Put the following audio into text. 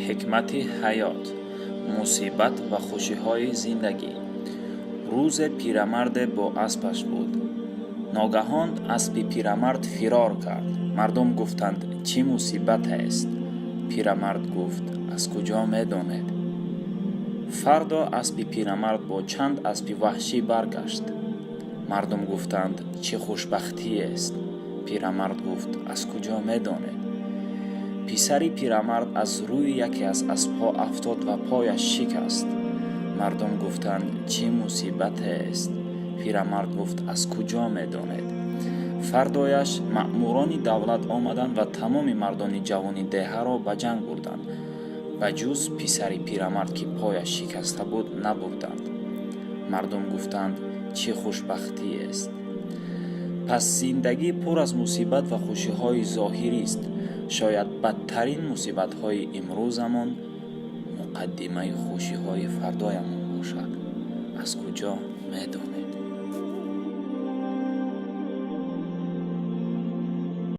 Ҳикмати ҳаёт, мусибат ва хушиҳои зиндагӣ. Рӯзе пирамарде бо аспаш буд. Ногаҳон аспи пирамард фирор кард. Мардум гуфтанд: «Чӣ мусибатест?» Пирамард гуфт: «Аз куҷо медонед?» Фардо аспи пирамард бо чанд аспи ваҳшӣ баргашт. Мардум гуфтанд: «Чӣ хушбахтиест?» Пирамард гуфт: «Аз куҷо медонед?» Писари пирамард аз рӯи яке аз аспҳо афтод ва пояш шикаст. Мардум гуфтанд: «Чӣ мусибатест?» Пирамард гуфт: «Аз куҷо медонед?» Фардояш маъмурони давлат омаданд ва тамоми мардони ҷавони деҳаро ба ҷанг бурданд, ба ҷуз писари пирамард, ки пояш шикаста буд, набурданд. Мардум гуфтанд: «Чӣ хушбахтиест!» Пас зиндагӣ пур аз мусибат ва хушиҳои зоҳирист. Шояд бадтарин мусибатҳои имрӯзамон муқаддимаи хушиҳои фардоямон бошад. Аз куҷо медонед?